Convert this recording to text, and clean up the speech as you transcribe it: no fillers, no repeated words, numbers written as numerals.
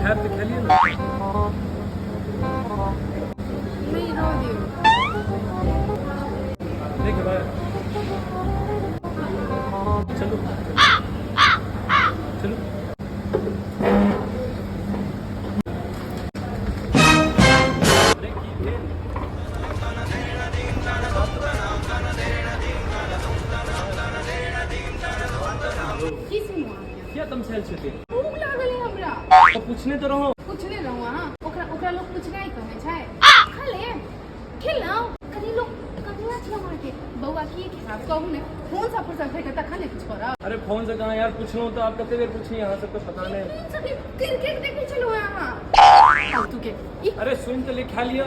खायब तऽ खेलियै ने। नहि, रह दियौ। नहि खेबै? चलू चलू। अरे, की भेल? की सुनू अहाँके? किया तमसायल छथिन? भूख लागल है हमरा। तऽ पूछने तऽ रहौ। पूछने रहू अहाँ। ओकरा ओकरा लोक पूछनाइ कहै छै? खा ले, खेलहुँ कनि। लोक कनिया छी अहाँके, बौआ की खायब कहू ने। फोन सँ फुर्सत भेटत तखन ने किछु करब। अरे, फोन से कहाँ यार पूछलहुँ तऽ? आब कते बेर पूछी अहाँ सबके, पता नहि। फोन सँ क्रिकेट देखै छलहुँ अहाँ फालतू के ई। अरे, सुनि तऽ ले, खा लिअ।